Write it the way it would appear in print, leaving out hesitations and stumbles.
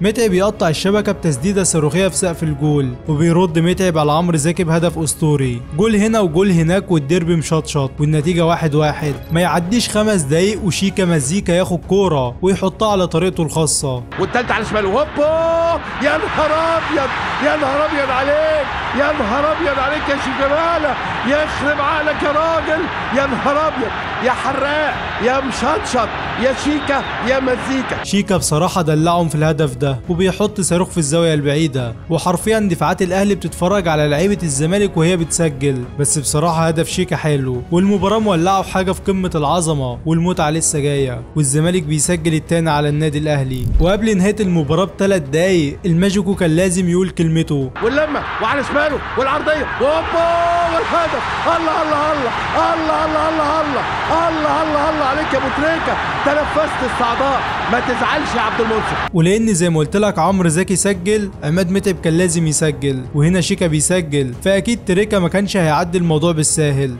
متعب يقطع الشبكة بتسديده صاروخيه في سقف الجول، وبيرد متعب على عمرو زكي بهدف اسطوري. جول هنا وجول هناك والديربي مشطشط، والنتيجة 1-1. ما يعديش 5 دقايق وشيكا مزيكا ياخد كورة ويحطها على طريقته الخاصة، والتالتة على شماله، هوبا يا نهار ابيض، يا نهار ابيض عليك، يا نهار ابيض عليك يا شيكابالا، يخرب عقلك يا راجل، يا نهار ابيض، يا حراق، يا مشطشط، يا شيكا، يا مزيكا. شيكا بصراحة دلعهم في الهدف ده، وبيحط صاروخ في الزاوية البعيدة، وحرفيا دفاعات الاهلي بتتفرج على لعيبة الزمالك وهي بتسجل. بس بصراحة هدف شيكا حلو، والمباراة مولعه وحاجه في قمة العظمة، والمتعة لسه جاية، والزمالك بيسجل التاني على النادي الاهلي. وقبل نهاية المباراة ب3 دقايق الماجيكو كان لازم يقول كلمته، واللمه وعلى شماله والعرضيه، هوبا والهدف، الله الله الله الله الله الله الله الله الله الله عليك يا ابو تريكه، تنفست الصعداء، ما تزعلش يا عبد المنصف. ولان زي ما قلت لك عمرو زكي سجل، عماد متعب كان لازم يسجل، وهنا شيكا بيسجل، فاكيد تريكا ما كانش هيعدي الموضوع بالساهل.